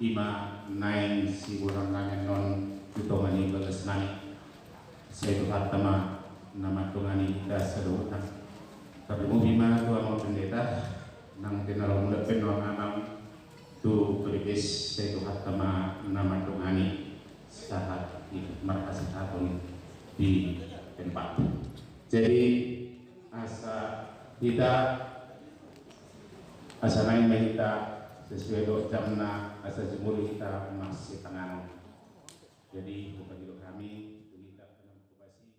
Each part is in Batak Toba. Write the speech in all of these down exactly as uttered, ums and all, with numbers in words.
Ima naeng siboan nami annon tu tonga ni bagas nami. Sai Tuhanta ma na mandongani hita saluhutna. Tarlumobi ma tu amang pendeta, nang pe na ro mulak pe nuaeng amang tu pelipis, sai Tuhanta ma na mandongani sahat i marhasehaton di tempat. Jadi, asa hita, asa naeng ma hita sesuai dohot jamna, asa jumolo hita masitanganon. Jadi, hupasidok hami tu hita na marhobas i.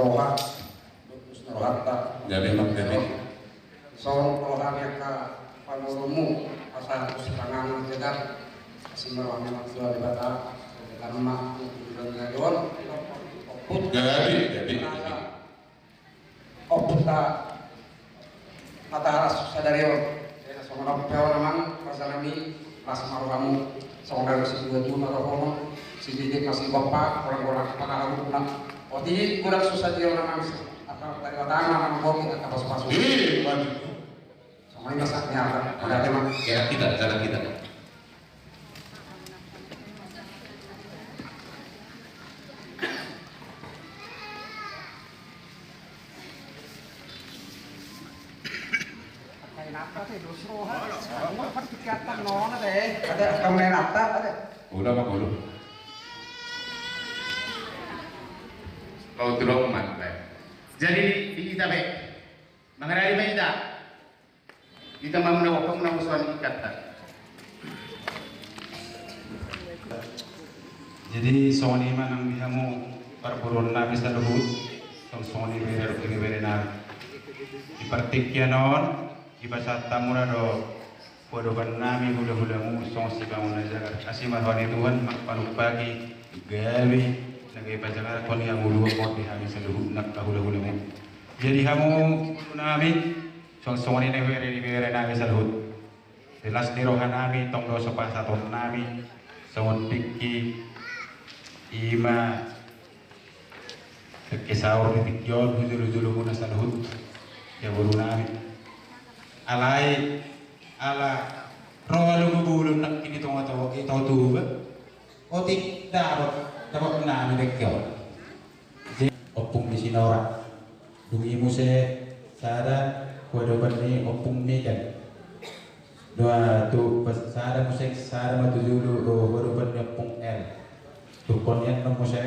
Roha, dohot na rohanta. Jadi, Bang, jadi. Songon roha ni angka pamoruonmu, asa tu sipanganon jagar, asi ma roha ni Amang Debata, jagar ma, tu bulan na ro on, omput. Jadi, jadi. Omput ta, mata aras sadari on. Jadi songon on pe on amang, raja nami, las ma rohamu, songon na ro situa-tua na rohamu, si didit na si bapa, orang-orang panaharuna. Otik kurang susah dia orang nami, apa dari watana, orang kopi, apa pasu-pasu. Ih, maju. Songon i ma sahat ni hata. Ada tema. Jalan kita, jalan kita. Ada pemain apa, ada? Udah, Pak, udah. Kau tolong, Man, baik. Jadi, di, di kita, baik. Mengenai berita. Hita ma muna ompung na musuhan ikanta. Jadi songon i ma nang di hamu parboruon nami saluhut, songon i bere, bere, bere nami. Di partingkian on, dipasahat hamu ma do padopan nami hula-hulamu songon sipanganon na jagar. Asi ma roha ni Tuhan mangpanumpaki gabe na gabe pajagar on di hamu dua, di hami saluhut nang hula-hulamu. Jadi hamu boru nami, songon i na bere ni bere nami saluhut. Di las ni roha nami, tong do so pasahaton nami, songon tingki, ima, tingki saur di tingki on, hujolo-jolo muna saluhut, ia boru nami. Alai, ala, ro alu bubulun nangkin di tonga-tonga, di Toba. Otik dapot, dapot nami dengke on. Ompung ni Sinora. Dung i muse sada padopan ni Ompung Mikel. Dua tu pas sada muse sada ma tu julu, o, padopan ni Ompung El. Tungkon i annon muse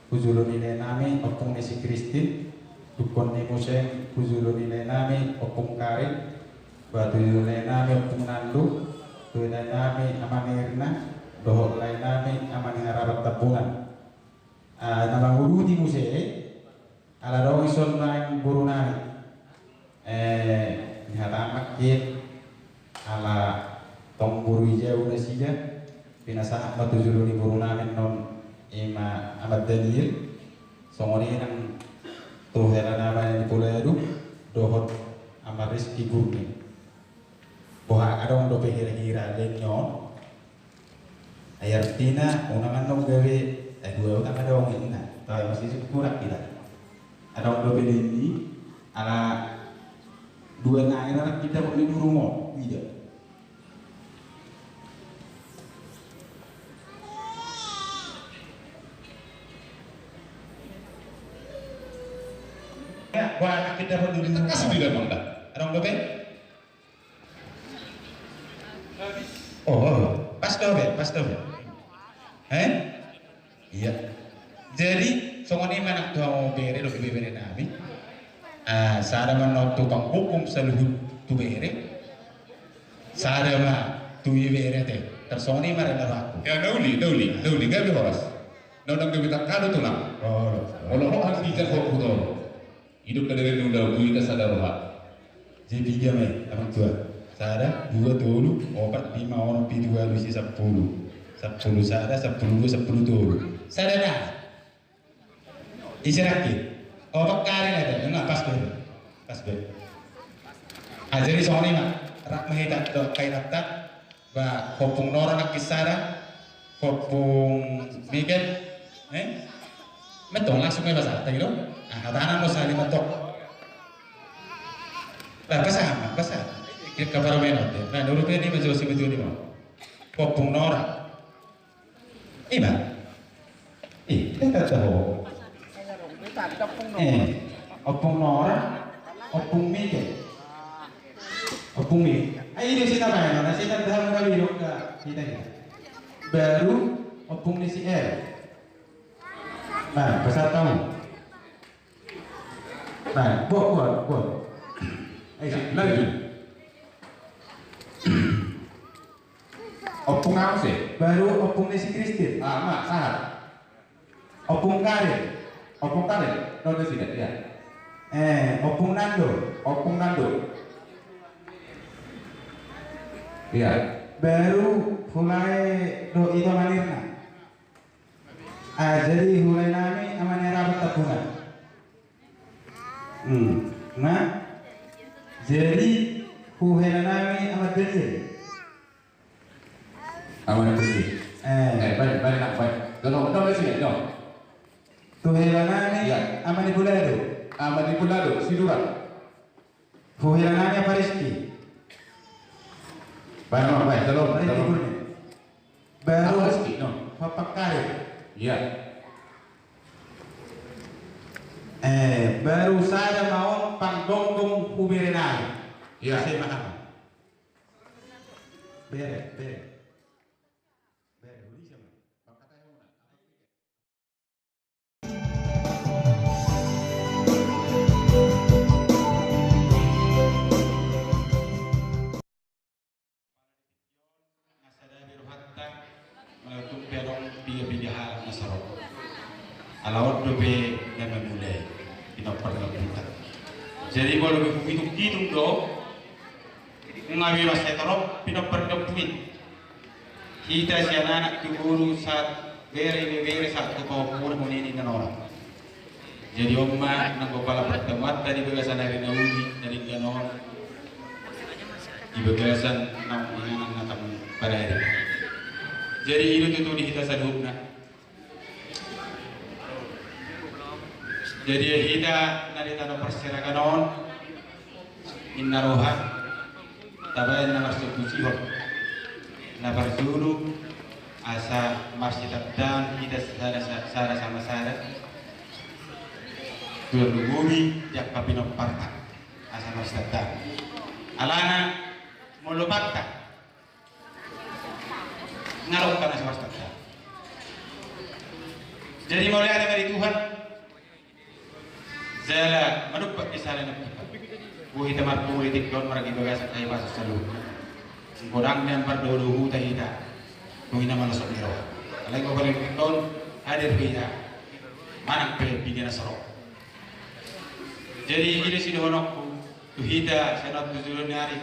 tu julu ni lae nami Ompung ni si Kristin. Tungkon i muse tu julu ni lae nami Ompung Karin. Ba tu lae nami Ompung Nandu, tu lae nami Ama ni Irna, dohot lae nami Ama ni Harapan Tambunan. Ah, na manguduti muse, ala dong ison nang boru nami. Eh, ni hata amak kin, ala tong boru i jau nasida, pinasahat ma tu julu ni boru nami annon ima Ama Daniel, songon i nang tu hela nama ni Pola Edu, dohot Ama Rizky Gurni. Boha adong dope hira-hira leng on. Ai artina unang annon gabe, eh, dua utang adong inna. Tahu masih cukup kurang kita. Adong dope leng i, ala dua na ira kita kok di rumah. Iya. Wah, kita pun dulu kasih tidak bang dah. Adong dope? Oh, oh, pas dope, pas dope. Eh? Iya. Jadi songon i ma nang tu hamu bere dohot ibebere nami. Ah, sada ma annon tu panghukum saluhut tu bere. Sada ma tu ibebere te. Tarsongon i ma rela rohangku. Ya, na uli, na uli, na uli, gabe horas. Na unang gabe tangkalu tulang. Oh, olo ho hang bijak ho putor. Idok kadere nunda buita sada roha. Jadi piga ma i, amang tua. Sada, dua, tolu, opat, lima, onom, pitu, ualu, sia, sampulu. Sampulu sada, sampulu dua, sampulu tolu. Sada na. Ise raki. Opat kali na ita. Enggak, pas be. Pas be. Ah, jadi songon i ma. Rap ma hita dohot kaitanta. Ba, Ompung Nora nangkin sada, Ompung Mikel, eh? Metong langsung ma i pasahat, tagi do? Ah, hatana do sahali metong. Ba, pasahat ma, pasahat. Dia kabar main ote. Ba, nurut dia di meja si meja di mau. Ompung Nora. Ima. Ih, dia kata ho. Eh, Ompung Nora, Ompung Mikel. Ompung Mikel. Ai, dia sita main, na sita dalam kali, dok, ka, sita, sita. Baru Ompung ni si El. Nah, pasahat hamu. Nah, buat, buat, buat. Ayo, lagi. Ompung aha muse? Baru Ompung ni si Kristin. Ah, ma, sahat. Ompung Karin. Ompung Karin. Nonton sini, ya. Eh, Ompung Nando. Ompung Nando. Iya. Baru mulai do ito manirna. Ah, jadi mulai nami ama ni Rabat Tabunan. Hmm. Nah, jadi huhela nami ama Daniel. Ama ni Pusi. Eh. Eh, balik, balik, balik. Kalau udah masih ya, dong. Tuhela nami, iya. Ama ni Bulado. Ama ni Bulado, Sidurak. Huhela nami apa Rizky? Baik, baik, baik. Shalom, Rizky shalom. Kurnia. Baru apa Rizky? No. Papa Karim. Iya. Eh, baru sada ma on panggonggong hubere nami. Iya. Saya mahal. Bere, bere. Bere, huri sama. Na sada be rohanta, molo tung pe adong piga-piga halak na so ro. Ala on dope na mamulai, pinompar ni ompunta. Jadi molo be huhitung-hitung do, nunga be mansai torop pinompar ni ompu i. Hita sian anak tu boru sahat bere, ibebere sahat tu pahompu, molo i ninna na orat. Jadi on ma nang pala pertemuanta di bagasan ari na uli na denggan on, di bagasan naung inganan na tamparari. Jadi i do tutu di hita saluhutna. Jadi hita na di tano parserakan on, ninna roha, tabaen na marsombu sihol. Na parjolo, asa marsitandaan hita sada, sada sama sada. Tulang lumobi di angka pinomparta, asa marsitandaan. Alana molo pangkat, ngalok kan asa marsitandaan. Jadi mauliate ma di Tuhan. Jala manumpak di sala ni ompunta. Boi hita marpolitik do on marhite bagasan hahipason saluhutna. Godang nian pardohot-dohot hita. Dung i na malosok ni roha. Alai godang nian hadir hita. Manang pe piga na so ro. Jadi i do sidohononku tu hita sian on tu joloan ni ari.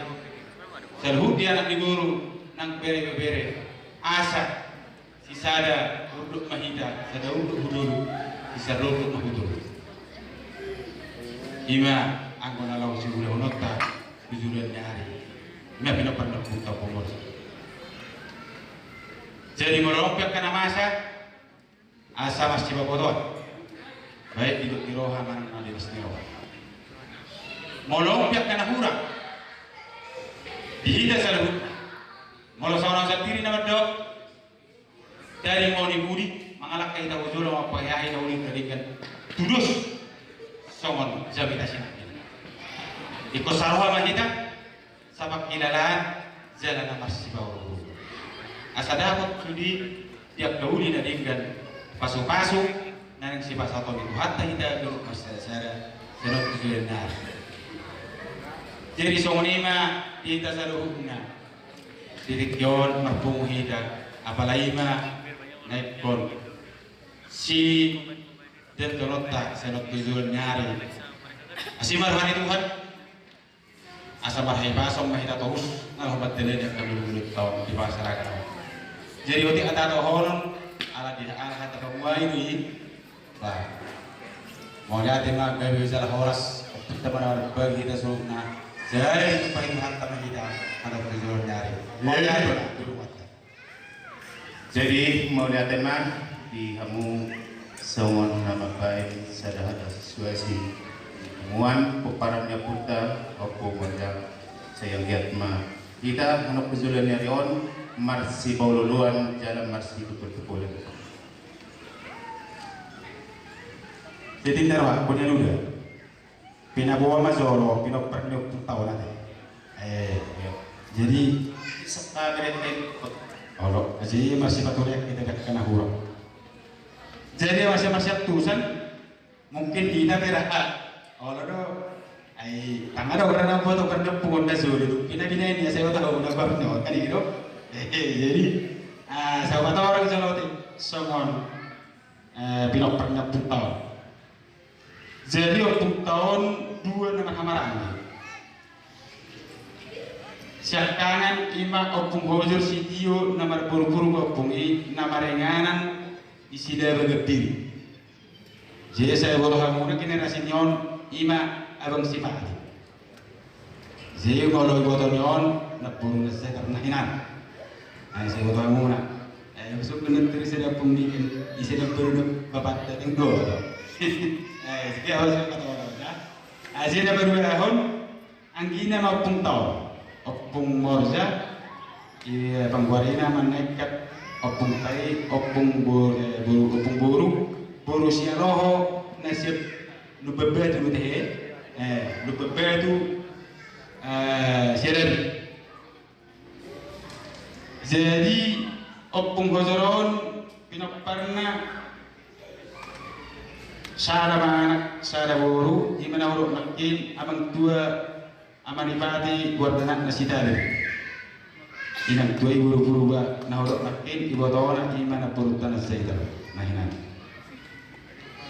Saluhut di anak ni boru nang bere, ibebere. Asa sisada urdot ma hita, sada urdot hu dolok, sisada urdot ma hu dolok. I ma anggo na laho siulahononta tu joloan ni ari. I ma pinompar ni ompunta Ompung Morsi. Jadi molo adong pe angka na masa, asa marsipabotoan. Baik didok ni roha manang na liris ni roha. Molo adong pe angka na hurang di hita saluhutna. Molo songon au sandiri na mandok, dari moni budi mangalangka hita hu jolo, mambahen hita uli na denggan, tudos songon jamita sinangkin. Ingkon saroha ma hita, sapangkilalaan jala na marsipaolo. Asa dapot sude di angka uli na denggan pasu-pasu na naeng sipasahaton ni Tuhanta hita dohot marsada-sada sian on tu joloan ni ari. Jadi songon i ma di hita saluhutna. Di tingki on marpungu hita, apalai ma na ingkon sidaondalonta sian on tu joloan ni ari. Asi ma roha ni Tuhan, asa marhahipason ma hita torus na laho mandalani angka minggu-minggu taon di parserahan on. Jadi otik hata dohonon, ala di, ala hata pamuhai do i. Bah, mauliate ma gabe jala horas, otik da mana bagi hita saluhutna. Jadi pahi Tuhanta ma hita, hata tu joloan ni ari. Mauliate ma. Jadi mauliate ma di hamu songon na mambahen sada hata suasi di punguan pomparan ni ompunta Ompu Mordang. Sai anggiat ma hita manang tu joloan ni ari on marsipaolo-oloan jala marsitopul-topulan. Jadi ninna rohangku na niula. Pinaboa ma jolo pinompar ni ompunta on ate. Eh, jadi saka berete. Olo, jadi marsipatulean hita di angka na hurang. Jadi masa-masa tusan mungkin hita berhak. Olo do. Ai tanga do karena foto karena pungon da jolo do. Pina-pina ini saya tahu udah baru nyawa kan itu. Eh, jadi ah, saya tahu orang jolo ate songon eh, pinompar ni ompunta on. Jadi ompungta on dua na marhamaranggi. Siangkangan i ma Ompung Hojor Sitio na marboru Purba, ompung i na maringanan di Silaba Gambir. Jadi sai huboto hamuna generasi ni on i ma Abang Sipati. Jadi molo iboto ni on, namboru na setar na hinan. Ai sai huboto hamuna. Eh, masuk bener terus ada ompung ni, ise namboru na bapakta, teng do. Eh, jadi harus kata orang, ya. Ah, jadi na paduahon, anggina ma ompungta on, Ompung Morja, i panggoarina ma na ingkon ompungta i, Ompung Bo-, eh, Bo-, Ompung Boru, boru Sialoho na siap Lumban Batu do tehe, eh, Lumban Batu, eh, Sialabi. Jadi Ompung Hojor on pinomparna sada ma anak, sada boru, i ma na hudok nangkin, amang tua, ama ni pati, goar ni anakna Sitalim. Inang tua i boru Purba, na hudok nangkin, ibotona i ma namborunta na setar na hinan.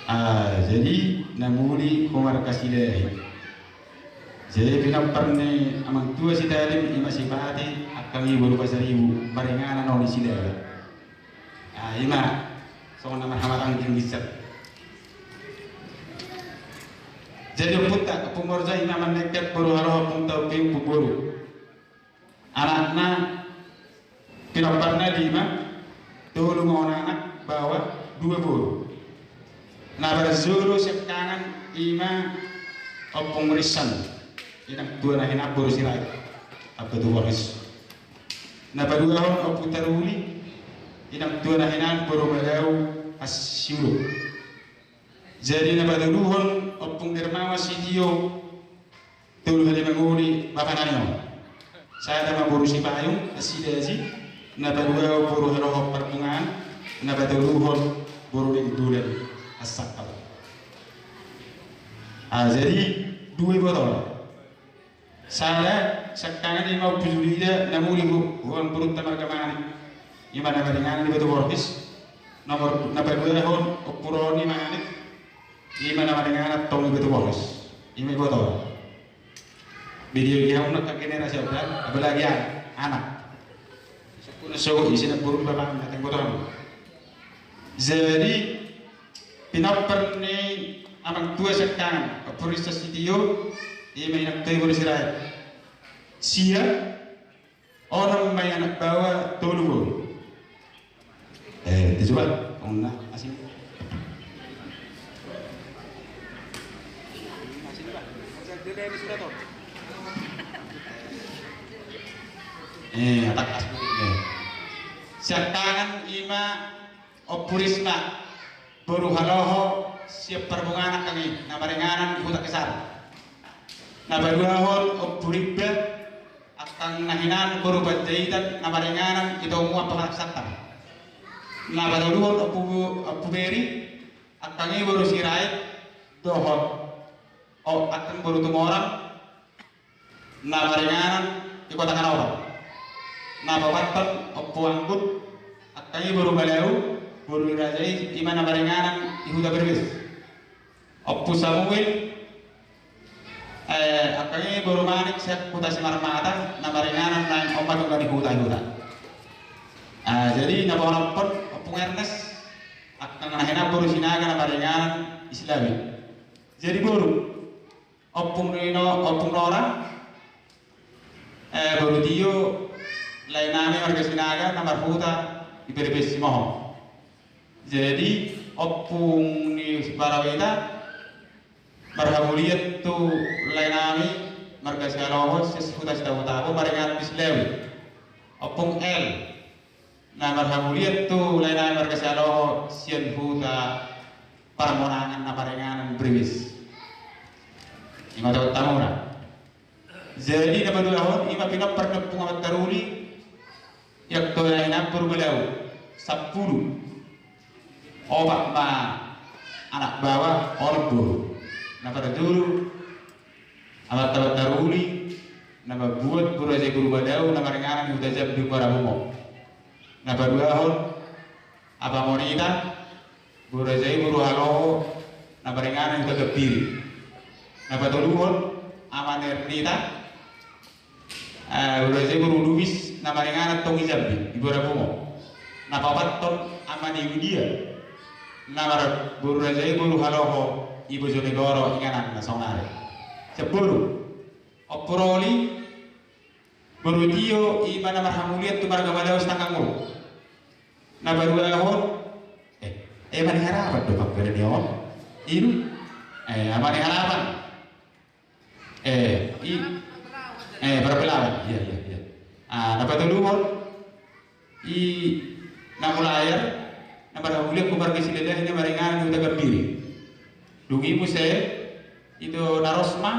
Ah, jadi na muli hu marga Silahi. Jadi pinompar ni amang tua Sitalim i ma Sipati, angkang i boru Pasaribu, maringanan on di Silaba. Ah, i ma songon na marhamaranggi ginjang. Jadi ompungta, Ompung Morja, i ma na ingkon boru Haloho, ompungta, ompung, Ompung Boru. Anakna pinomparna lima, tolu ma on anak, baoa, dua boru. Na parjolo siangkangan i ma Ompung Rinsan, inang tua na hinan, boru Sirait, Batu Borges. Na paduahon Ompung Taruli, inang tua na hinan, boru Malau, Hasiulu. Jadi na patoluhon Ompung Dermawan Sitio, tolu hali mangoli bapana ni on. Sada ma boru Sipayung, Sidaji, na paduahon boru Haloho Parbungaan, na patoluhon boru Nainggolan, Sangkal. Ah, jadi dua ibotona. Sada, siangkangan i ma Ompu Julida, na muli hu-, hu namborunta marga Manik. I ma na maringanan di Batu Borges. Nomor, na paduahon Ompu Roni Manik. I ma na maringanan tong di Batu Borges. I ma ibotona. Beda i hamu angka generasi on, apalagi anak. Sogot, ise namboruna, bapakna, teng ibotona. Jadi pinompar ni amang tua siangkangan, Ompu Rinsan Sitio, i ma inang tua i boru Sirait. Sia, onom ma i anak, baoa, tolu boru. Eh, coba, tong na asing. Eh, atak asing. Siangkangan i ma Ompu Risma, boru Haloho, sian Parbungaan angkang i, na maringanan di Huta Kesar. Na paduahon Ompu Rimba, angkang na hinan, boru Panjaitan, na maringanan di Tomuan, Pasanak Santar. Na patoluhon Ompu, Ompu Beri, angkang i boru Sirait, dohot, o, angkang boru Tumorang, na maringanan di Kota Kanaoban. Na paopathon Ompu Anggut, angkang i boru Malau, boru ni raja i, i ma na maringanan di Huta Brebes. Ompu Samuel, eh, angkang i boru Manik sian Huta Simarmata, na maringanan naeng on ma tunggal di huta-huta. Ah, jadi na paonomhon Ompung Ernest, angkang na hinan boru Sinaga, na maringanan di Silabi. Jadi boru, Ompung Rino, Ompung Rora, eh, boru Tio, lae nami marga Sinaga, na marhuta di Brebes Simohon. Jadi ompung ni Baraweta, marhamulian tu lae nami marga Sialoho, sian Huta Sitabo-tabo, maringanan di Silabi. Ompung L, na marhamulian tu lae nami marga Sialoho, sian Huta Parmonangan, na maringanan Brebes. I ma taon tamuna. Jadi na paduahon, i ma pinompar ni Ompung Amat Taruli, i angka na hinan boru Malau, sampulu. Opat ma anak, baoa, onom boru. Na parjolo, Amat, Amat Taruli, na mambuat boru raja i boru Malau, na maringanan di Huta Jambi, Muara Bungok. Na paduahon, Apa Monita, boru raja i boru Haloho, na maringanan Huta Gambiri. Na patoluhon, Ama Nernita, eh, boru raja i boru Lubis, na maringanan tong i Jambi, di Muara Bungo. Na paopathon, Ama ni Widia, na mar-, boru raja i boru Haloho, di Bojonegoro, inganan na sonari. Sian boru. Ompu Roli, boru Tio, ima na marhamulian tu marga Madaus Tanggangur. Na paduahon, eh, eh, Ama ni Harapan do panggabean on. Iru. Eh, Ama ni Harapan. Eh, i, eh, Parpelawan. Iya, iya, iya. Ah, na patoluhon, i na mulaer, na marhamulian tu marga Silalahi na maringanan Huta Gambiri. Dung i muse, ito na rosma,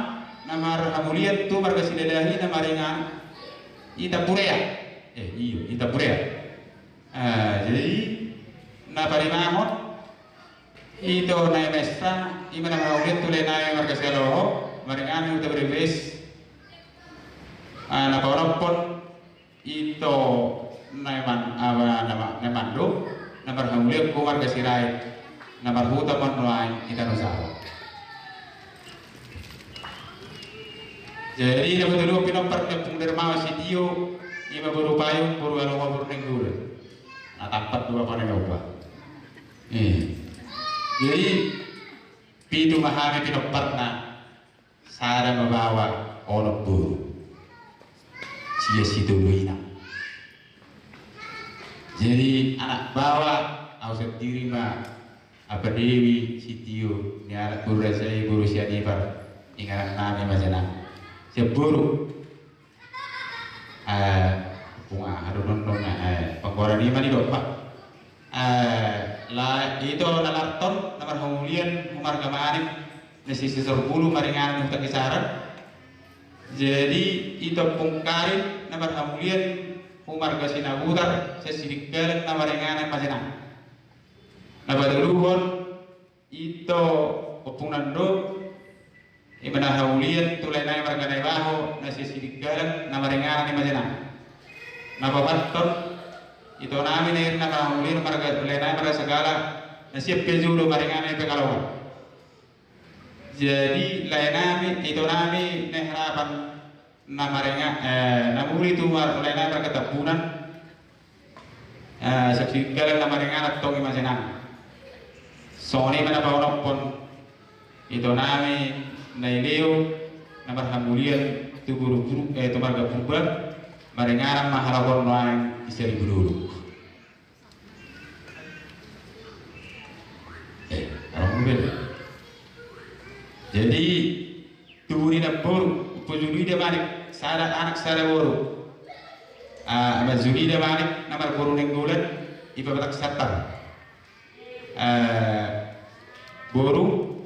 na marhamulian tu marga Silalahi na maringanan i Tampurea. Eh, iyo, i Tampurea. Ah, jadi, na palimahon, ito na emesa, ima na marhamulian tu lae nami marga Sihaloho, maringanan Huta Brebes. Ah, na paonomhon, ito na eman-, apa, na ma-, na emando, na marhamulian tu marga Sirait, na marhuta ma nuaeng di Tano Jawa. Jadi, na patoluhon pinompar ni Ompung Darmawan Sitio, ima boru Payung, boru Haloho, boru Nainggolan. Na tampat dua panen oba. Eh. Jadi, pitu ma hami pinomparna, sada ma baoa, onom boru. Sia sitolu inang. Jadi, anak baoa, au sandiri ma, Apa Dewi Sitio, ni anak boru raja i boru Sianipar, inganan nami ma jala. Sian boru. Eh, punga, aduh, non, non, eh, panggoaran i ma nidok, Pak. Eh, la, ito na larton, na marhamulian, marga Manik, na si Sisor Bulu, maringanan Huta Kisaran. Jadi, ito Ompung Karin, na marhamulian, marga Sinabutar, sian Sidikalang, na maringanan ma jala. Na patoluhon, ito Ompung Nando, ima na hamulian tu lae nami marga Naibaho, na sian Sidikalang, na maringanan i ma jala. Na paopathon, ito nami na, na hamulian marga, lae nami marga Sagala, na sian Pejulu, maringanan i Pekalongan. Jadi, lae nami, ito nami, Nai Harapan, na maringa-, eh, na muli tu mar-, lae nami marga Tambunan, eh, sian Sidikalang na maringanan tong i ma jala. Songon i ma na paonomhon, ito nami, Nai Leo, na marhamulian tu boru Pur-, eh, tu marga Purba, maringanan ma halak on nuaeng di Saribu Dolok. Eh, orang beda. Jadi, tubu ni namboru, Ompu Julida Manik, sada anak sada boru. Ah, Ama Julida Manik, na marboru Nainggolan, i Pematang Siantar. Eh, boru,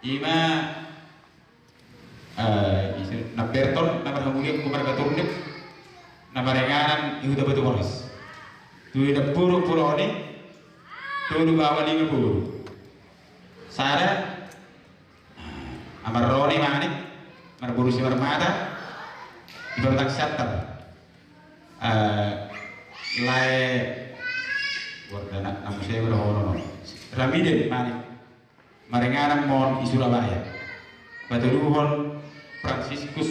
ima Eh, ise, Namberton, na marhamulian tu marga Turnip, na maringanan di Huta Batu Boras. Tu i namboru Ompu Roni, tolu baoa lima boru. Sada, eh, Ama Roni Manik, marboru Simarmata, di Pematang Siantar. Eh, lae, warga na, na muse, warga hono, no. Ramiden Manik. Maringanan ma on di Surabaya. Patoluhon Fransiskus,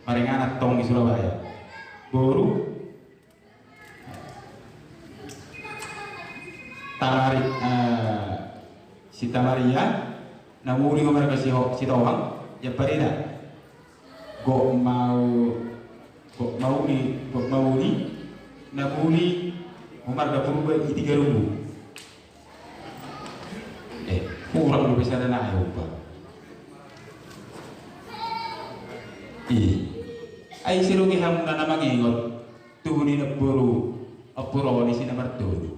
maringanan tong di Surabaya. Boru Tamari-, eh, si Tamaria, na muli marga Siho-, Sitohang, Jamparida. Gok Mau-, Gok Mauni, Gok Mauni, na muli marga Purba di Tigalubu. Eh, kurang dope sada nai, Ompu. I. Ai ise do di hamu na mangingot tubu ni namboru Ompu Roni si na martolu?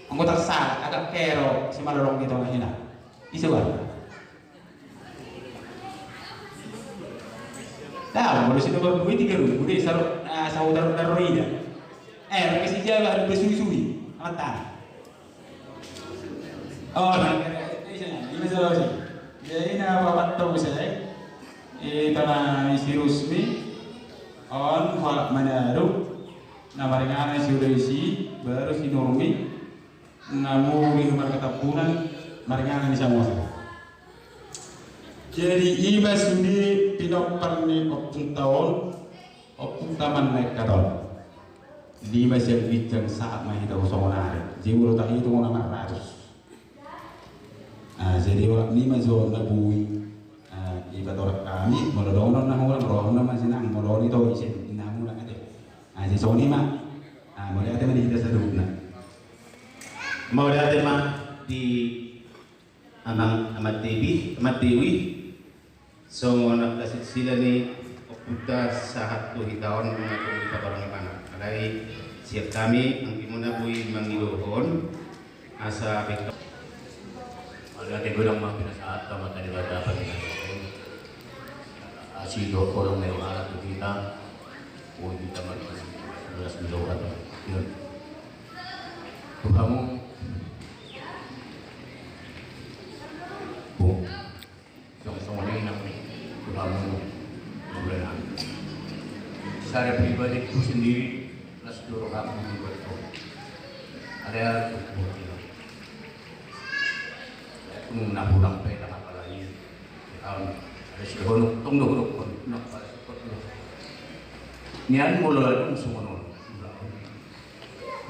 Anggo tarsal, agak kero, si malolong di tongah ina. Ise ba? Tahu, molo si nomor dua i Tigalubu, desa ro, ah, sahuta ro na ro ida. Eh, marga Sijabat, ada basuhi-suhi. Amat tanah. Oh, na, ise na, ise na, ise na. Jadi, na paopat tong muse, eh, ito na ni si Rusmi, on, halak Manado, na maringanan si Ulaisi, baru si Nurmi, na muli marga Tambunan, maringanan ni Samosa. Jadi ima sude pinompar ni ompunta on, ompunta Mannaek Katon. Lima sian ginjang sahat ma hita tu songon ari. Jadi molo tahitung on na marratus. Ah, jadi olat lima jo na boi. Ah, ipatorang hami, molo dohonon na hurang, roham na ma sinang, molo on ito ise na murang ate. Ah, jadi songon i ma. Ah, mauliate ma di hita saluhutna. Mauliate ma di Amang, Amang Dewi, Amang Dewi. Songon angka silsilah ni ompunta sahat tu hita on, nunga tung dipatorang ibana. Alai sian hami, anggimuna boi mangidohon asa bengkak. Mauliate godang ma pinasahat tu Amanta Debata, pinasahat. Asi do holong ni rohana tu hita. Boi hita marlas ni roha tu. Tu hamu. Bung. Songon-songon i nang tu hamu. Secara pribadi ku sendiri, las do rohangku buat kau. Ada tu na hurang pe, apalagi ada si honok, tong do honok, honok, honok, honok. Nian molo adong songon on.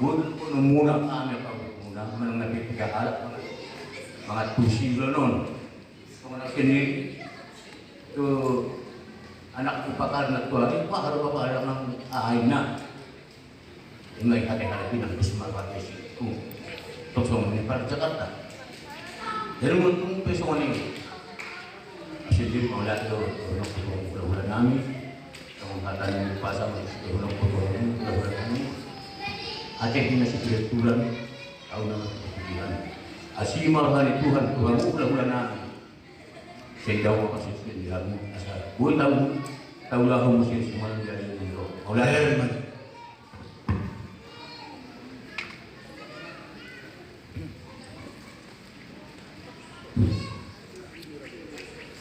Buat kono muna kami apa muna, manang na piga halak mangan. Mangan tusi ulaon on. Songon au sendiri tu anak upakarna tu ari, pa haru bapak anak ahaina. Ima i hate hate pinang tu sumar bate siku. Tok songon ni par Jakarta. Jadi untung pe songon i. Sendiri mauliate do, unok tu hula-hula nami. Songon hata ni pasa mauliate do, unok tu hula-hula nami. Aceh ni nasi tulan. Au nama tu pikiran. Asi ma roha ni Tuhan, Tuhan hula-hula nami. Sehingga au masih di hamu asa boi tahu tahu lah mesti semua jadi dulu. Oleh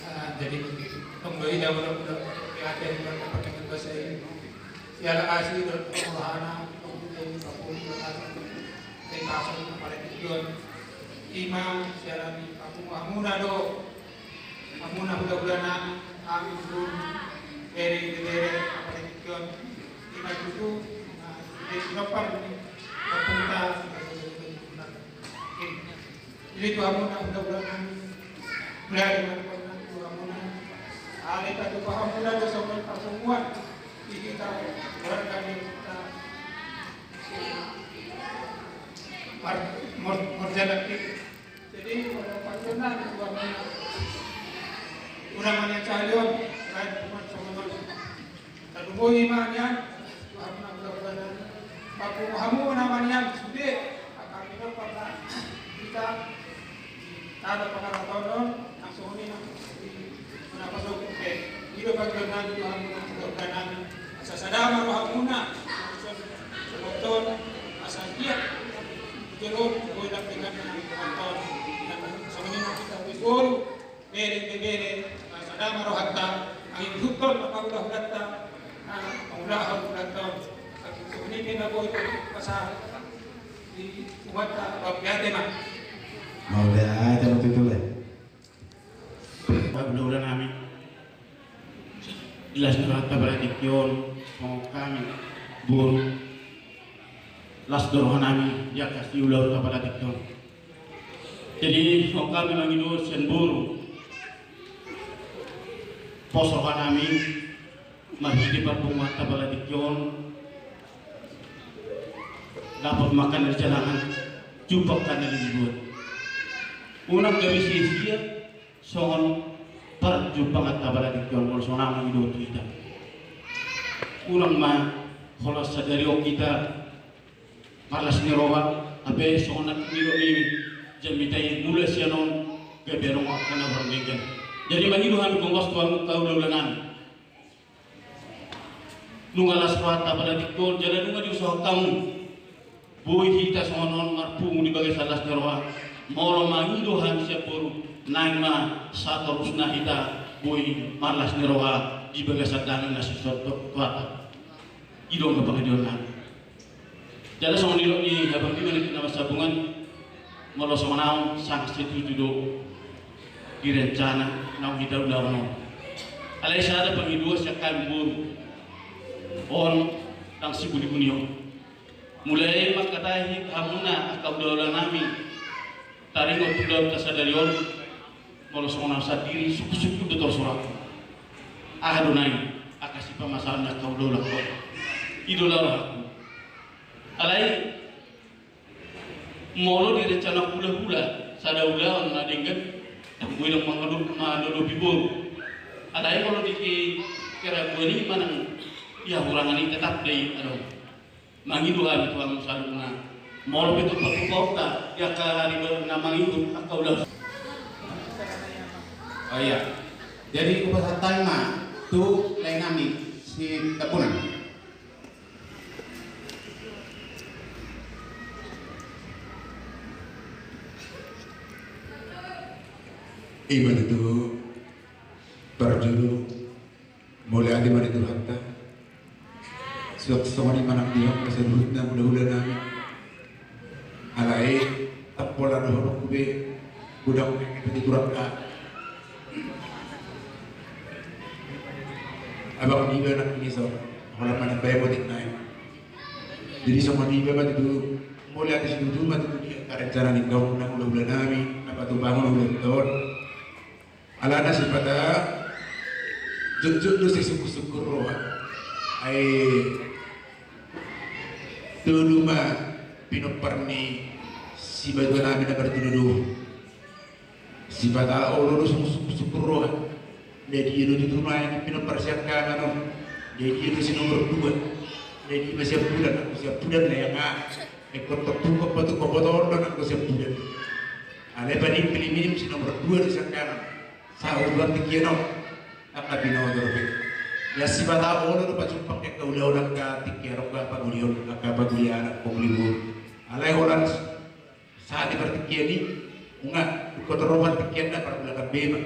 Ah, jadi begitu. Tong do i da udah udah prihatin buat apa dengan bahasa ini. Siala kasih do rohana, tong do i papun do kasih. Terima kasih kepada Tuhan. Ima siala ni papungu hamuna do. Hamuna hula-hula nami, hami dulu, bere, bere, apa lagi kion. Ima tutu, na, di sinopan ni, papunta, jadi tu hamuna hula-hula nami. Mulai dengan pernah tu hamuna. Ale tatu paham pula dosa papunguan. Di kita, orang kami kita. Mar-, mor-, morjalan kita. Jadi, pada panjona di ruangan udah manian calion, lain bukan sama. Tadu boi manian, Tuhan na udah udah. Papungu hamu na manian sude, akan minum pernah kita ada pengalaman langsung ini. Muna pasogit pe, i do panggilan nami tu hamu na hula-hula nami. Asa sada ma rohamuna, songon on, asa dia jolo boi lambekan na songon on. Songon i ma hita boru, bere, bere, sada ma rohanta, anggiat hutol ma pahula-hulanta, pahula-hulanta. Songon i pe na boi pasahat di umatta, mauliate ma. Mauliate ma tutu, le. Hula-hula nami. Las ni rohanta pada tingki on, songon hami boru. Las do roha nami, di angka siulaonta pada tingki on. Jadi, songon hami mangido sian boru. Pos roha nami, marhite parpunguanta pada tingki on. Dapot ma angka na di jalahan, jumpang angka na di luat. Unang gabe sia-sia, songon parjumpanganta pada tingki on, molo songon au mangido tu hita. Unang ma holan sadari on hita marlas ni roha, hape songon na nidok ni jamita i, mula sian on gabe adong angka na hurang denggan. Jadi mangido hami gomos tu hamu angka hula-hula nami. Nunga las rohanta pada tingki on, jala nunga diusahaon hamu. Boi hita songon on marpungu di bagasan las ni roha. Molo mangido hami sian boru, naeng ma satorusna hita boi marlas ni roha di bagasan dame na so ro tu hita. I do ma pangidoannami. Jala songon nidok ni abang di mana na marsambungan, molo songon au sangat setuju do di rencana naung hita ulaon on. Alai sada pangidoan sian hami boru on, ndang sibuni-buni on. Mulai mangkatai hamuna angka ulaon nami taringot tu ulaonta sadari on, molo songon au sandiri sungkun-sungkun do torus rohangku. Aha do nai angka sipamasaon ni angka ulaon on? I do laho rohangku. Alai molo di rencana hula-hula sada ulaon na denggan, boi do mangadopi boru. Alai molo di keraguan i manang di hahurangan i, tetap do i adong. Mangido hami tu hamu saluhutna, molo pe tumpak-tumpakonta di angka ari na mangihut angka ulaon. Oh iya. Jadi hupasahat hami ma tu lae nami si Tampunan. I ma tutu parjolo, mauliate ma di Tuhanta. Suang songon i ma nang di hamu saluhutna hula-hula nami. Alai ndang pola dohononku be godang nang i, pati turang ka. Abang niba nang i, so holan manambai motik nai. Jadi songon i ma tutu, mauliate situtu ma tutu di angka rencana ni gabe nang hula-hula nami na patupaon ulaonta on. Alana sipata jotjot do sai sungkun-sungkun roha. Ai tolu ma pinompar ni sibatua nami na martinodohon. Sipata olo do sungkun-sungkun roha. Jadi i do tutu nai pinompar siangkangan on. Jadi i do si nomor dua. Jadi i ma siampudan, anggo siampudan na ia nga. Ingkon tongtong patupaon do nanggo siampudan. Alai paling minim-minim si nomor dua do siangkangan. Sahat tu tingki on angka binoto dope. Ia sipata olo do pajumpang angka ulaon angka tingki on, angka pangoli on, angka pangoli anak, pangoli boru. Alai holan sahat di partingkian i, nunga ingkon ro partingkianna, parbulakan be ma.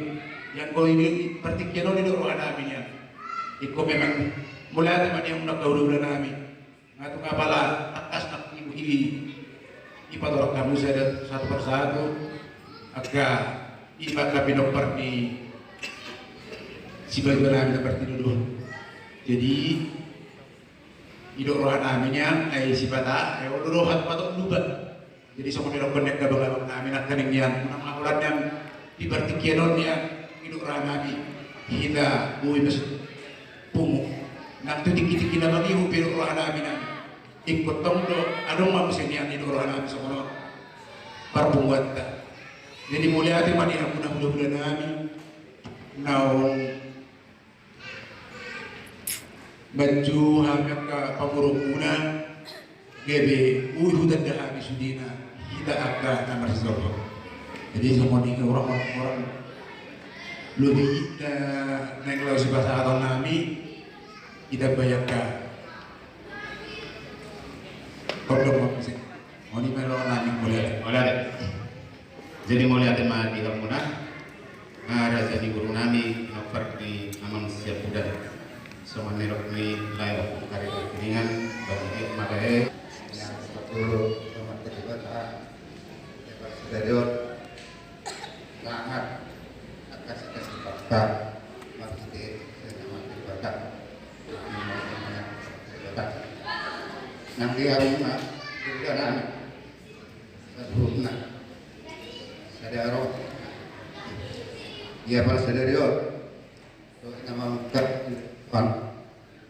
Ia anggo i partingkian on didok roha nami nian, ingkon memang mauliate ma nian nang hula-hula nami. Nga tung apala tangkas nang i, i, i patorang hamu sada satu persatu angka i ma angka pinompar ni sibatua nami na martinodohon. Jadi didok roha nami nian, ai sipata, ai olo do hata patok lupa. Jadi songon i do, konek abang-abang nami nangkaning nian, nang holan nian di partingkian on nian, didok roha nami, hita boi ma pungu. Nang tu tingki-tingki na mangihut pe didok roha nami nang, ingkon tong do adong ma muse nian, didok roha nami songon on parpunguanta. Jadi mauliate ma di hamuna hula-hula nami naung manju hami angka pangurungmuna, gabe boi hutanda hami sudena hita angka na marsitonggo. Jadi songon i, hurang, hurang lobi na naeng laho sipasahaton nami, hita bayangka. Kondom ma muse. Songon i ma laho nami, mauliate. Mauliate. Jadi mauliate ma di hamuna, raja ni boru nami, pinompar ni amang siampudan. Songon nidok ni lae, kari kiningan, bagi ma lae. Yang sepuluh nomor terlibat, ah, sadari on. Sangat atas kasih bakta, marhite, sena marhite bakta. Nang di hamu ma, juga nang. Saluhutna. Sadari on. Ia pala sadari on. Dohot na mangungkap on.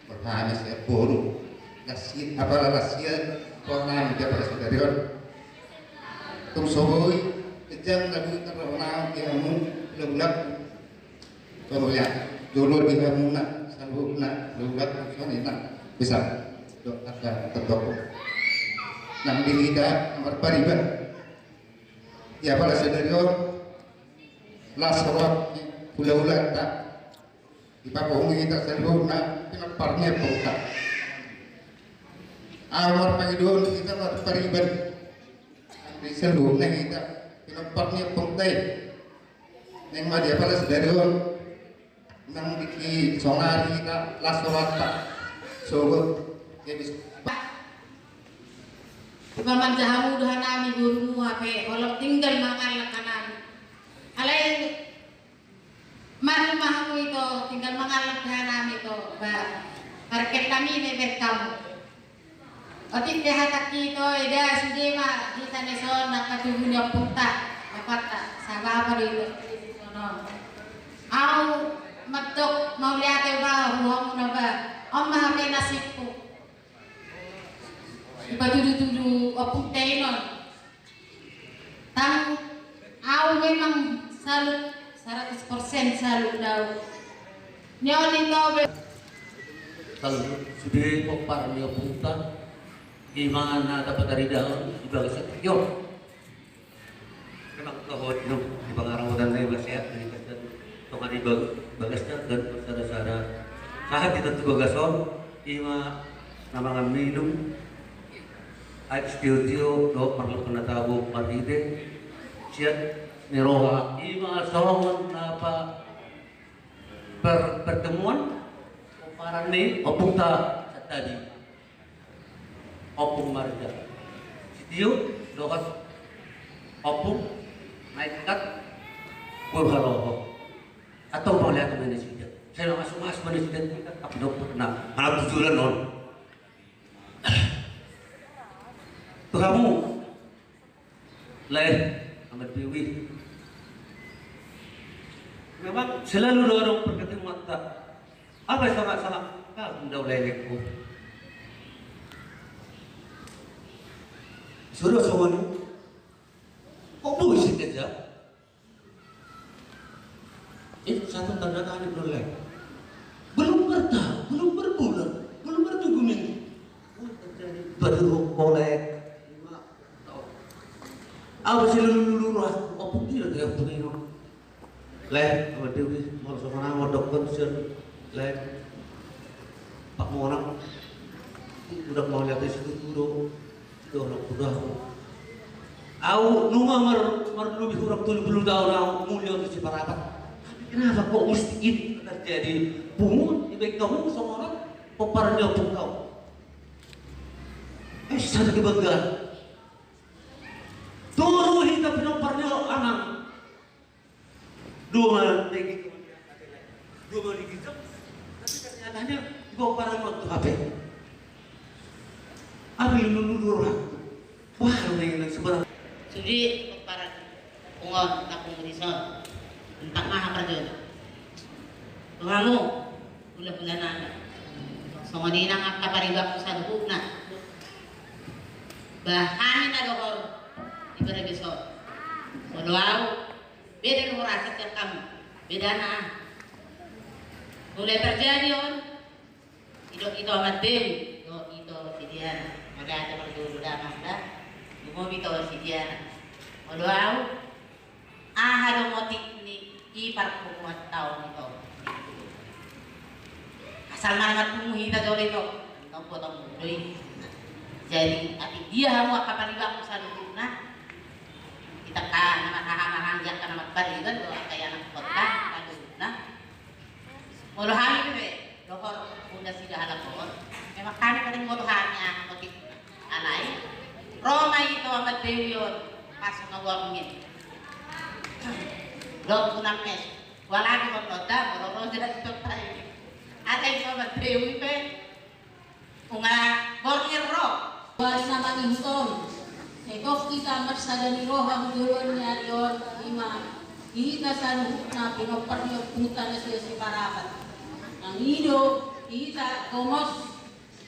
Pertama sian boru. Las i, apala las i, on nang, ia pala sadari on. Tung so boi, kejang lagu terlalu nang, ia mung, lagu-lagu. Kemudian, jolo di hamuna, saluhutna, lagu-lagu, songon i nang. Bisa. Dohot angka totopku. Nang di hita, nomor pariban. Ia pala sadari on, las roha hula-hulanta, dipapungu hita saluhutna, pinompar ni ompungta. Ahu marpangidoan hita marpariban, di saluhutna hita, pinompar ni ompungta i. Naeng ma di apala sadari on, nang di sonari hita las rohanta, sogot, ya bisa. Pamanjaha muna do hanami borumu, hape holan tinggal mangallang hanami. Alai Maklum ma hamu ito, tinggal mangalap hanami ito, ba, parkel nami ne ber hamu. Otik pe hatangki ito, eda sude ma hita na dison, angka tubu ni ompunta, ompunta, saba apa do ito, sonon. Au mandok mauliate ba, huhamu na ba, on ma hape nasibku. Dipatudu-tudu ompunta i non. Tang, au memang salut, seratus persen salut do au. Nion ito be. Salut, sude pomparan ni ompunta, ima na tapataridahon di bagasan tingki on. Memang toho di pangarangotan na i, masehat, di bagasan tonga ni bag-, bagasna, dan sada-sada. Sahat di tontu bagas on, ima na mangan minum, aek sitio-tio, dohot marlompan na tabo marhite siat ni roha, ima songon na pa-, per-, pertemuan pomparan ni ompunta santadi. Ompung Marga. Sitio dohot ompung na ingkon boru Haloho. Antong mauliate ma nasida. Sai mamasu-masu ma nasida, tapi dok pernah. Anak tujuan on. Tu hamu. Lae, Amat Dewi. Memang selalu do adong pertemuanta. Apa sama-sama? Ah, ndang lae lengku. Sudah songon i. Kok boi sekejap? Eh, satu tanda tangan dulu, lae. Belum bertahun, belum berbulan, belum berminggu-minggu. Wah, terjadi. Baru kolek. Apa sih lulu-lulu roha? Apa dia dia punya? Lae, Amat Dewi, molo songon au mandok konsen, lae. Pak Monang, udah mau lihat di situ dulu. Dohononku do. Au nunga mar-, marlobi hurang tolu pulu taon au muli tu Siparapat. Tapi kenapa kok mesti itu terjadi? Pungu, dibaen hamu songon on, pomparan ni ompung au. Eh, sada kebanggaan. Tolu hita pinompar ni amang. Dua ma daging, dua ma daging. Tapi ternyata dia dibawa parang waktu H P. Apa yang dulu dulu orang? Wah, lu main lagi sebelah. Sude pomparan, pungu on, na pungu dison. Entah maha kerja. Tuhanmu, gula-gula nana. Songon i nang angka paribanku saluhutna. Bahen na dohor di beregeson. Molo au, beda do rasa sian hamu. Bedana. Mulai terjadi on. Idok ito Amat Dewi, idok ito si Diana. Mauliate marjolo damang da. Dumobi ito si Diana. Molo au, aha do motif ni i parpunguanta on ito? Asal mana marpungu hita jolo ito. Antong potong do i. Jadi, atik dia hamu angka paribanku saluhutna. Hita angka na marhaha-haha, angka na marpariban do angka i anak kota saluhutna. Molo hami pe dohor, udah sida halak on. Memang hami paling molo hami anak motif. Alai ro ma ito Amat Dewi on, pas na uang ngin. Dok unang mes. Walagi molo da, molo ro jeda ito tadi. Ada ito Amat Dewi pe. Unga borngin ro. Bari na mangihut on, sai tong hita marsada ni roha tu joloan ni ari on, ima di hita saluhutna pinompar ni ompunta na sian Siparapat. Nang i do hita gomos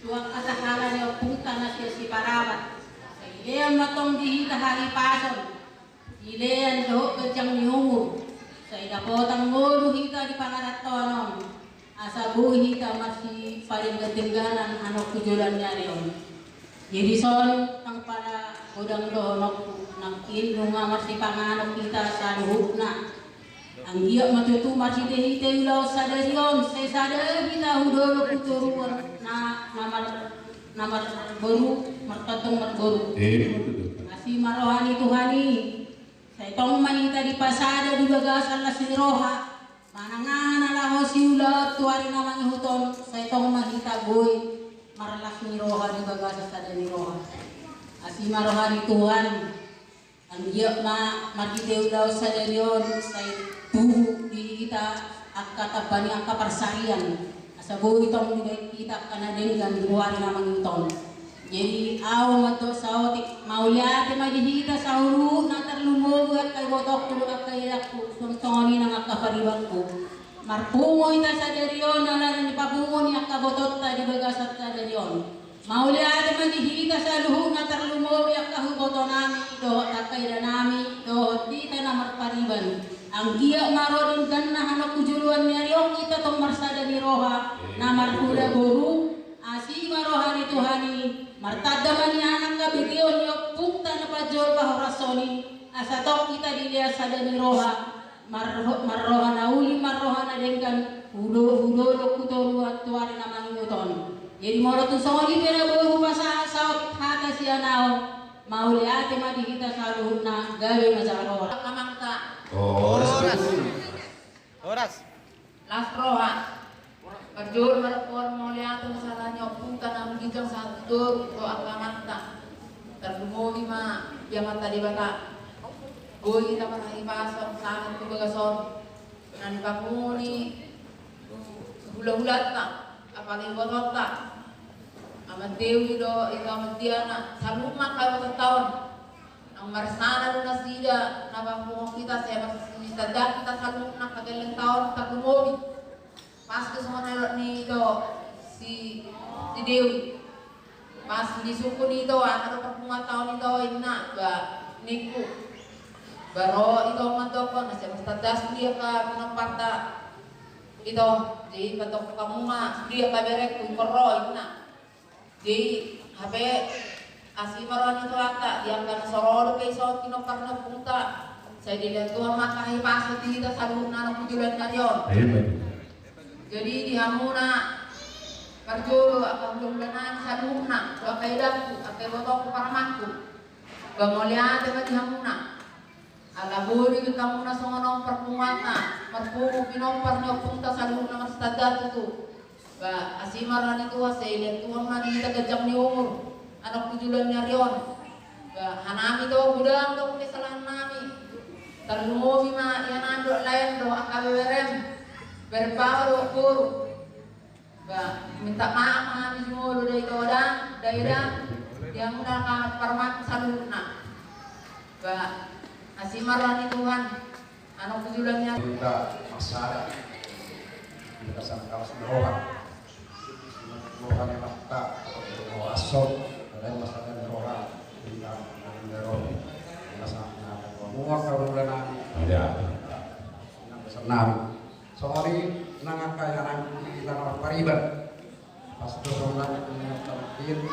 tu angka sahala ni ompunta na sian Siparapat. Sai dilean ma tong di hita hahipason. Dilean dohot ganjang ni umur, sai dapotan ngolu hita di pangarantoan on, asa boi hita marsipaling-dengganan annon tu joloan ni ari on. Jadi son, nang pala godang dohononku, nang i nunga marsipanganon hita saluhutna. Anggiat ma tutu marhite-hite ulaon sadari on, sai sada hita hu dolok hu toruan na, na mar-, na marboru, martongtong marboru. Eh, betul, betul. Asi ma roha ni Tuhan i, sai tong ma hita dipasada di bagasan las ni roha. Manang aha na laho siulaon tu ari na mangihut on, sai tong ma hita boi marlas ni roha di bagasan sada ni roha. Asi ma roha ni Tuhan. Anggiat ma marhite ulaon sadari on, sai tubu di hita Angka tamba ni angka parsarian, asa boi tong dibaen hita angka na denggan di ari na mangihut on. Jadi ahu mandok saotik, mauliate ma di hita saluhutna, tarlumobi angka ibotongku dohot angka idangku, songon i nang angka paribanku. Marpungu hita sadari on ala ni papungu ni angka ibotonta di bagasan sadari on. Mauliate ma di hita saluhutna, tarlumobi angka ibotonami dohot angka idanami dohot hita na marpariban. Anggiat ma ro dengganna hamu tu joloan ni ari on, hita tong marsada ni roha na marhula boru. Asi ma roha ni Tuhan i, martanda ma nian angka begeon ni ompunta na parjolo parhorason i, asa tong hita dilehon sada ni roha. Marro-, marroha na uli, marroha na denggan, hu do-, hu dolok hu toruan tu ari na mangihut on. Jadi molo tung songon i pe na boi hupasahat saotik hata sian ahu, mauliate ma di hita saluhutna, gabe ma jala roha. Amanta. Horas. Horas. Las roha. Parjolo ma dohonon mauliate ma sian ni ompunta na uli, ginjang sahat tu toru, tu angka amanta. Tarlumobi ma di Amanta Debata. Boi hita marhahipason sahat tu bagas on. Na nipapungu ni hulahulanta, apala ibotonta. Amandeuli do, ito amandeana, saluhutna angka ibotonta on. Nang marsada do nasida na papunguhon hita, sai marsitanda hita saluhutna angka gellengta on, tarlumobi. Pas do songon na nidok ni ito si, si Dewi. Pas disungkun ito, aha do papunguanta on ito, inna, ba, ningku. Ba ro ito mandokkon, na sai martanda sude angka pinomparta ito, jadi mandok hamu ma sude angka berengku, ingkon ro, inna. Jadi, hape, asi ma roha ni Tuhanta, di angka na so ro dope ison pinompar ni ompunta, sai dilehon Tuhan ma angka hahipason di hita saluhutna na hu joloan ni ari on. Amin. Jadi, di hamuna parjolo, angka hulahula nami saluhutna, tu angka idangku, angka ibotongku, parumaenku. Ba mauliate ma di hamuna. Ala boi do hamuna songon on parpunguanta, marpungu pinompar ni ompunta saluhutna marsitanda tutu. Ba, asi ma roha ni Tuhan, sai dilehon Tuhan ma di hita ganjang ni umur, anak hu joloan ni ari on. Ba, hanami do, godang do kesalahan nami. Tarlumobi ma ianaon dohot laen dohot angka beberem. Berbawa dohot boru. Ba, minta maaf ma hami jumolo da ito da, da ida, di hamuna angka parumaen saluhutna. Ba, asi ma roha ni Tuhan, anak hu joloan ni ari. Hita marsada, hita sangkal si roha. Roha ni Amanta, roha asor, ada marsada ni roha, hita, ada roha. Hita sangkal, semua karunia nami. Iya. Nang pesan nami. Songon i nang angka ianaon di hita na marpariban. Pas do songon nang angka ianaon di hita.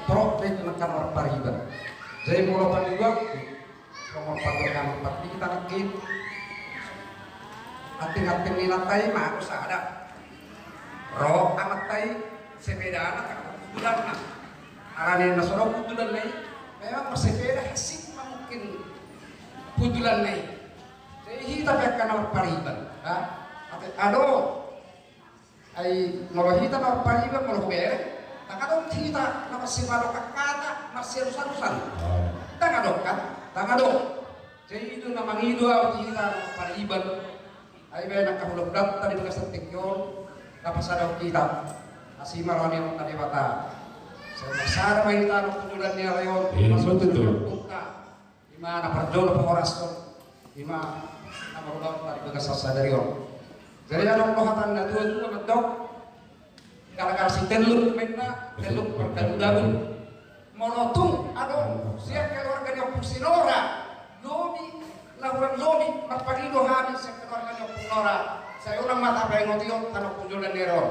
Torop do i nang angka na marpariban. Jadi molo pangidoan, songon pangidoan na marpariban di hita nangkin. Anting-anting ni inanta i ma, sada. Ro amanta i, sepedana, tangkas hundulanna. Alani na so ro hundulanna i, memang marsepeda hansit ma mungkin hundulanna i. Jadi hita pe angka na marpariban, ha? Ate, ado. Ai molo hita na marpariban, molo hubereng, ndang adong hita na marsipalokan hata, marsialus-alusan. Ndang adong kan? Ndang adong. Jadi i do na mangido ahu di hita na marpariban. Ai baen angka hulahulanta di bagasan tingki on, na pasadahon hita. Asi ma roha ni Amanta Debata. Sai marsada ma hita na hu joloan ni ari on. Iya, betul. Ima na parjolo parhorason. Ima na marulaon di bagasan sadari on. Jadi adong do hata ni na tua-tua mandok. Gara-gara si telluk ma inna, telluk mardabu-dabu. Molo tung adong sian keluarga ni Ompung Sinora, lobi, na hurang lobi, marpangido hami sian keluarga ni Ompung Nora. Sai unang ma tapaingot-ingot, tano hu joloan ni ari on.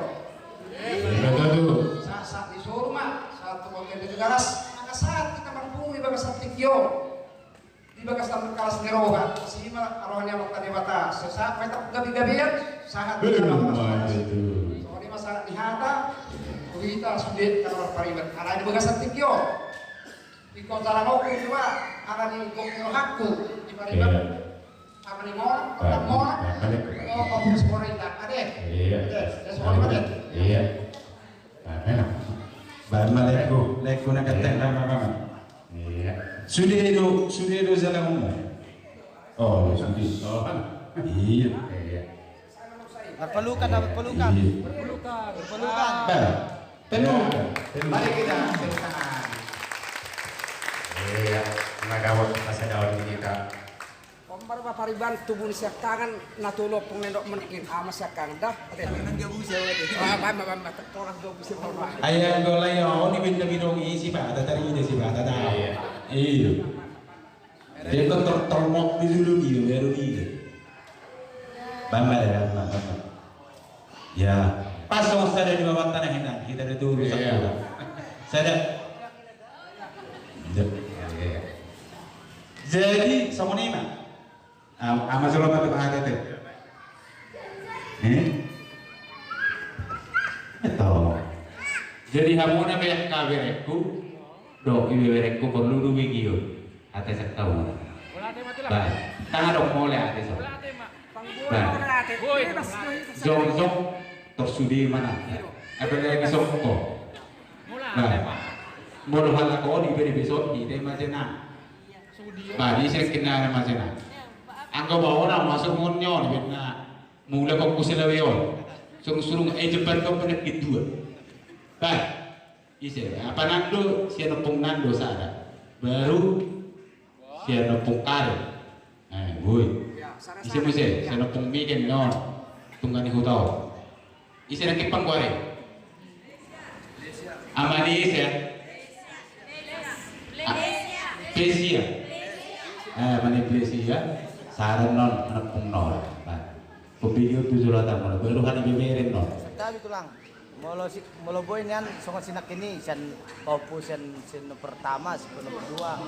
Sahat-sahat ni solu ma, sahat tu bontean ni Tigaras, angka sahat hita marpungu di bagasan tingki on. Di bagasan kalas ni roha, asi ma roha ni Amanta Debata, sai sahat ma hita gabe-gabean, sahat ma hita. Songon i ma sahat ni hata, tu hita sude na marpariban. Alai di bagasan tingki on. Ingkon tarangoku iba, alani gok ni rohangku, di pariban. Iya. Alani mona, kota mona. Iya. Oh, kopi sekolah indah, ade. Iya. Ade, ya sekolah ade. Iya. Nah, enak. Baru mah lekku, lekku na ganteng, nah, nah, nah, nah. Iya. Sude do, sude do jala umum. Oh, ya sudah. Oh, kan? Iya. Iya. Berpelukan, dah, berpelukan. Iya. Berpelukan. Berpelukan. Bah, penuh. Mari kita tepuk tangan. Iya, na dapot masa daun di kita. Ombar ba pariban tubu ni siangkangan na tolu ompung nendok menit ama siangkangan dah. Ate. Tangan gabu siapa itu? Ah, bamba, bamba, tolong gabu siapa, bamba. Ayo, gol ayo, oh, ni benda bidong isi, Pak. Tata ide si Pak, tata. Iya. Iya. Dia kan ter-, termok di dulu dia, baru dia. Bamba ya, bamba, bamba. Ya, pas songon sada di bawah tanah ini, kita ada tuh rusak. Iya. Sada. Iya, iya. Jadi, songon i ma. Am-, ama jolo ma tu hata te. Eh? Betul. Jadi, hamuna be angka berengku, dok ibeberengku porlu du begi on. Ate sangkau. Ba, tanga dong mole ate so. Ba. Jongjong tor sude mana. Apa lagi songko. Ba. Molo halak on ibe di beson di te macena. Ba, di sini kena macena. Anggo ba ona masuk monyo di bena. Mula kok kuselawe on. Surung-surung eh jepan kau pernah kedua. Ba. Ise, apa nando, sian ompung nando sada. Baru sian ompung karet. Eh, boi. Ise muse, sian ompung Miken non. Tunggang ni huta on. Ise na kipang kuare. Ama ni ise. Ah, Plesia. Eh, ama ni Plesia. Sada non, ompung non. Bah. Kopi tu jolo tamu, baru hari beberen non. Tapi tulang. Molo si, molo boi nian songon si nangkin i, sian pahompu sian, sian nomor pertama, sian nomor dua.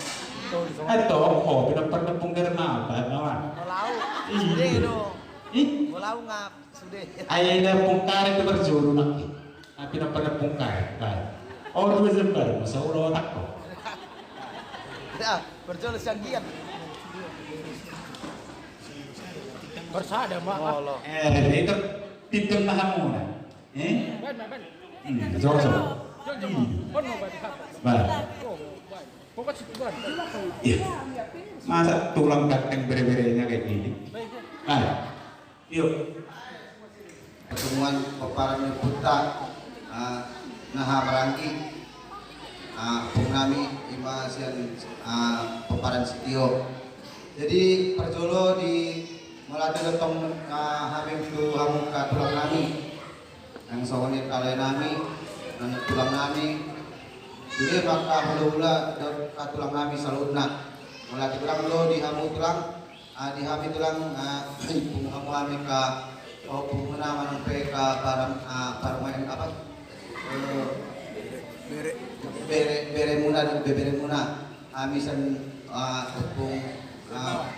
Tolu songon i. Ato, ho, pinamparnepung derma, apa, nama? Molo au. Iya. Sude do. Ih? Molo au nga sude. Ai, na pungkaret tu berjuru nangkin. Ah, pinamparnepung karet, baik. Oh, dua jembar, masa ulo otak ko. Ya, berjolo sian gian. Bersada, Mak. Molo. Eh, itu titik mahamuna. Eh? Ban, ban, ban. Hmm, jauh, jauh. Jauh, jauh, Mak. Hmm. Ban, Mak, ban. Ban. Oh, ban. Pokok situ, ban. Iya. Masa tulang ganteng bere-berenya kayak gini? Baik, baik. Ayo. Yuk. Pertemuan pomparan ni ompunta, ah, na hamaranggi, ah, ompung nami, ima sian, ah, pomparan Sitio. Jadi, parjolo di Mauliate do tong, ah, hami tu hamu angka tulang nami. Nang songon i angka lae nami, nang tulang nami. Sude ma angka hulahula dohot angka tulang nami saluhutna. Mauliate godang do di hamu tulang, ah, di hami tulang, ah, pungu hamu hami angka, oh, punguna manang pe angka param-, ah, parumaen apa? Eh, bere, beremuna, be-, beremuna. Hami sian, ah, ompung, ah,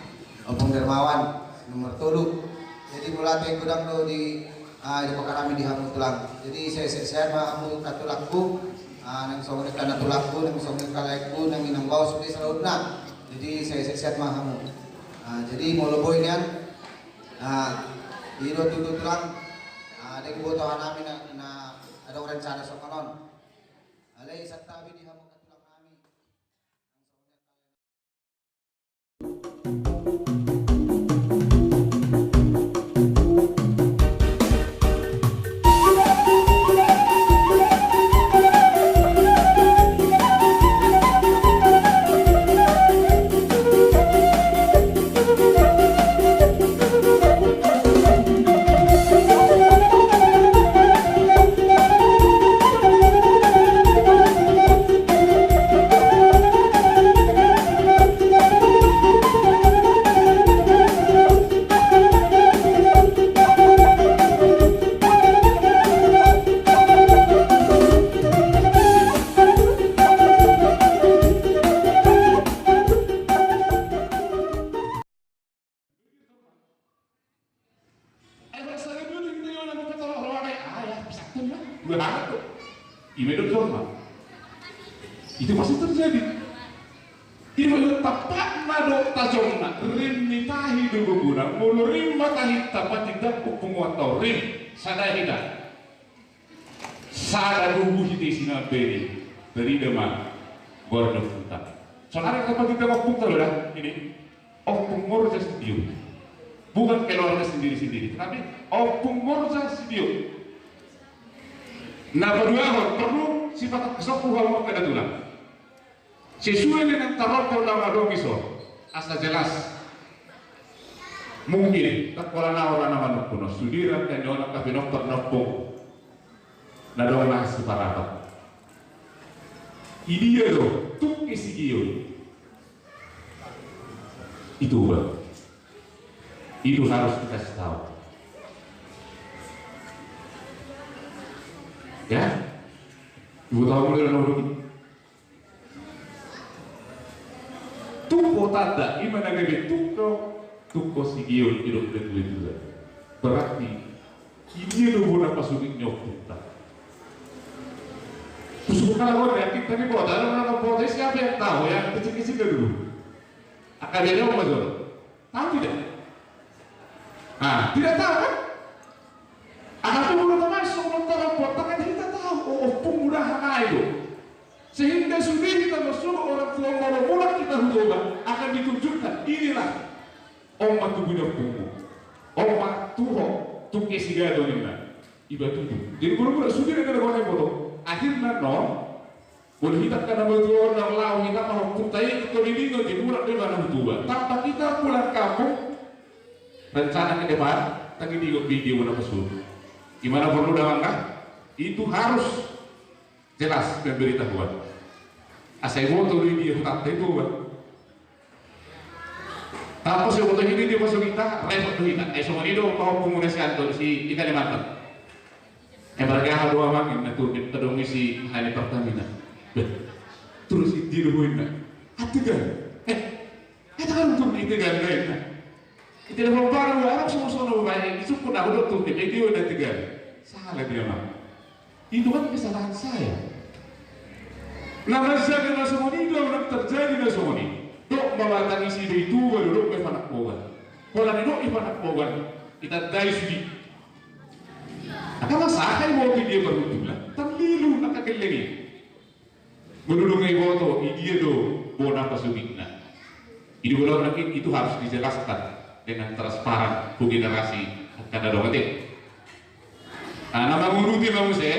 Ompung Dermawan, nomor tolu. Jadi, mauliate godang do di, ah, di pomparan nami di hamu tulang. Jadi, sai sehat-sehat ma hamu angka tulangku, ah, nang songon i angka na tulangku, nang songon i angka laengku, nang inang baos pe saluhutna. Jadi, sai sehat-sehat ma hamu. Ah, jadi, molo boi nian, ah, i do tutu tulang, ah, deng boto hanami na, na adong rencana songon on. Alai santabi di hamu angka tulang nami. Ai, berasa dulu kita yang nang petolok rohana, ah, ya, bisa tuh, ya. Dua hari tuh. Ima do jorna. Itu pasti terjadi. Ima do tampakna do tajomna, rim ni tahi do gogona, molo rim ma tahi tapatindak ompung uanta on, rim, sada hita. Sada tubu hita isi na bere, tarida ma goar ni ompunta. Saonari tapatindak ompungta do da, ini. Ompung Morja sitio. Bukan keluarga sendiri-sendiri, tapi Ompung Morja sitio. Na paduahon, perlu sifat kesokuhan maka ada tulang. Sesuai dengan tarombo na adong i so, asa jelas. Mungkin, tak pola na orang na manungkun, sudir angka ni orang, tapi nomor nompung. Na dong na siparapat. Idia do, tung isi gion. Itu, Bang. Itu harus dikasih tahu. Ya? Ibu tahu mulai dari dulu. Tungko tanda, ima na gabe tungko, tungko sigion idok dan lebuan. Berarti, ini do bona pasogit ni ompunta. Terus bukan orang yang kita ni kota, orang orang kota, siapa yang tahu, yang kecil-kecil dulu. Akan dia mau mazor. Tahu tidak? Ah, tidak tahu kan? Anak tu mula tamai songon tarombo, tangan kita tahu. Oh, ompung mula hangai do. Sehingga sudah kita masuk orang tua mula-mula kita hutoba akan ditunjukkan. Inilah oma tubu ni ompungmu. Oma tuho, tuke sigado ninna. Iba tubu. Jadi mula-mula sudah kita ada orang yang potong. Akhirnya no, Molo hita angka na matua on na laho hita mangompung tai, ito di lingo di mulak do ibana hutuba. Tanpa kita pulang kampung, rencana ke depan, tangi di video mana pesu. Gimana perlu damang kah? Itu harus jelas pemberitahuan. Asa iboto do i dia hutanta itu, Bang. Tapos iboto hita dia pasogit hita, repot do hita. Eh, songon i do pahompungmuna si Anton, si di Kalimantan. Eh, marga aha do amang, inna, turnip tadong isi hali Pertamina. Beh, terus i dia do inna. Ategal. Eh, eh, tagal turnip Tegal, inna. Ite da hombara warung songon-songon bae, disukun aku do turnip, eh, dia udah Tegal. Salah dia, Mang. Itu kan kesalahan saya. Na manjaga na songon i do, na terjadi na songon i. Dok ma batang isi do itu, baru dok ma i panakbogan. Pola ni dok i panakbogan, itandai sude. Angka na saha iboto i dia parhuntulan, tarlilu angka gelleng i. Molo dung iboto i dia do bona pasogitna. Jadi, molo itu harus dijelaskan dengan transparan tu generasi angka na dongan i. Nah, na mangurupi ma muse,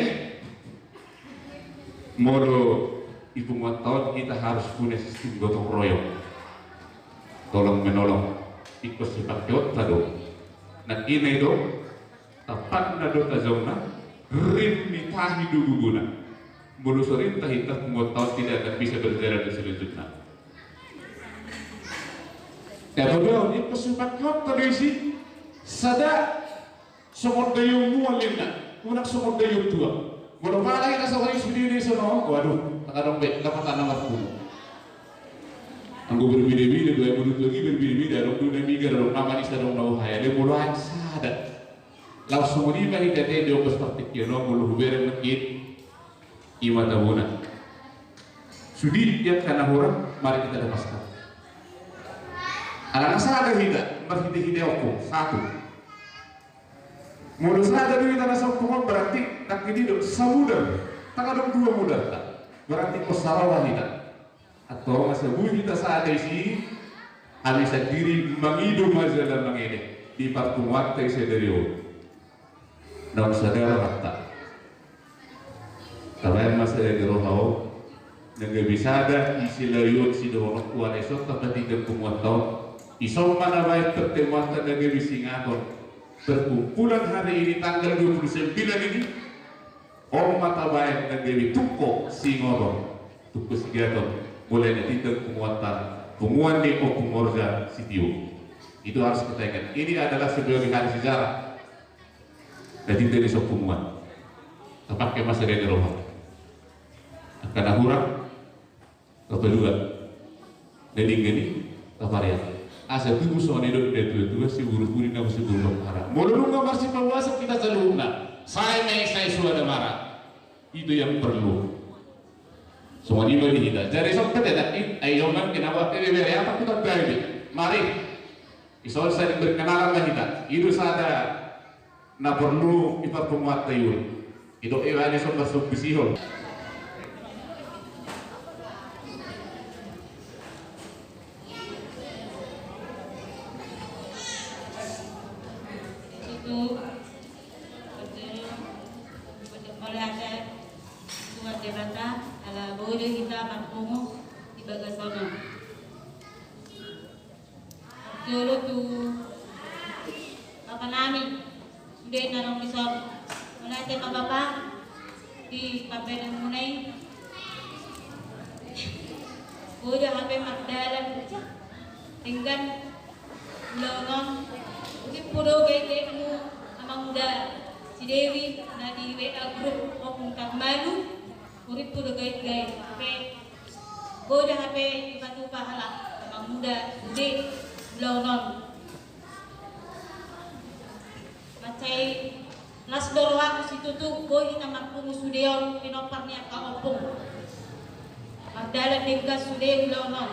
molo di punguanta on hita harus punya sistem gotong royong, tolong menolong. Ingkon sipake on ta do. Nangkin i do, tampakna do tajauna, rim ni tahi do guguna. Molo so rim tahi, punguanta on tidak akan bisa berjalan di selanjutnya. Ya, bagaimana? Ingkon sipake on ta do isi, sada songon daion mual ninna, unang songon daion tuak. Molo pala hita songon i sude di sono, waduh, tagadong be, dapatan na marpungu. Anggo berbeda-beda do, ai molo tuak i berbeda-beda, adong do na migar, adong na manis, adong na uhai, ale molo aek sada. Laos songon i ma hita ate di ongkos partingkian on, molo hubereng nangkin, i ma tabona. Sude di angka na hurang, mari kita lepaskan. Ala na sada hita, marhite-hite ompung, satu. Molo sada do hita na saompung on, berarti nangkin i do samudar, tagadong dua mudarta. Berarti ingkon saroha hita. Antong asa boi hita sada isi, hami sandiri mangido ma jala mangele di parpunguanta i sadari on. Naung sada rohanta. Tabaen ma sada ni roha on, na gabe sada isi lae on sidohononku, ala ison tapatindan punguanta on. Ison ma na baen pertemuanta na gabe singaton. Perkumpulan hari ini tanggal dua puluh sembilan ini, on ma tabaen na gabe tungko singoton, tungko sigaton, mulai na tindan punguanta, punguan ni Ompung Morja sitio. Itu harus kita ingat. Ini adalah sebagai hari sejarah. Na tindan i so punguan. Tapake ma sada ni roha. Angka na hurang, tapadua. Na denggan i, tapariak. Asa tubu songon i do na tua-tua, siburu pudi na siburu bangkara. Molo nunga marsipauasan hita saluhutna, sai ma i, sai suada mara. Itu yang perlu. Songon i ma di hita. Jadi songon i ma di hita. Ai jongan kena buat ini, biar apa kita bagi. Mari. Ison saling berkenalan ma hita. I do sada na porlu i parpunguanta i uli. Didok i baen ison marsombisihon. Tu, tu, tu, Tuhan Debata, ala boi do hita marpungu di bagasan on. Jolo tu bapa nami, sude na adong dison. Mauliate ma bapa, di pambahenan muna i. Boi do hape mardalan denggan ulaon on. Urippu do gaitgaitmu, amang uda, si Dewi na di W A grup Ompung Tarmalu. Urippu do gaitgait, hape boi do hape dipatupa halak, amang uda, sude ulaon on. Mansai las do rohangku situtu boi hita marpungu sude on, pinompar ni angka ompung. Mardalan denggan sude ulaon on.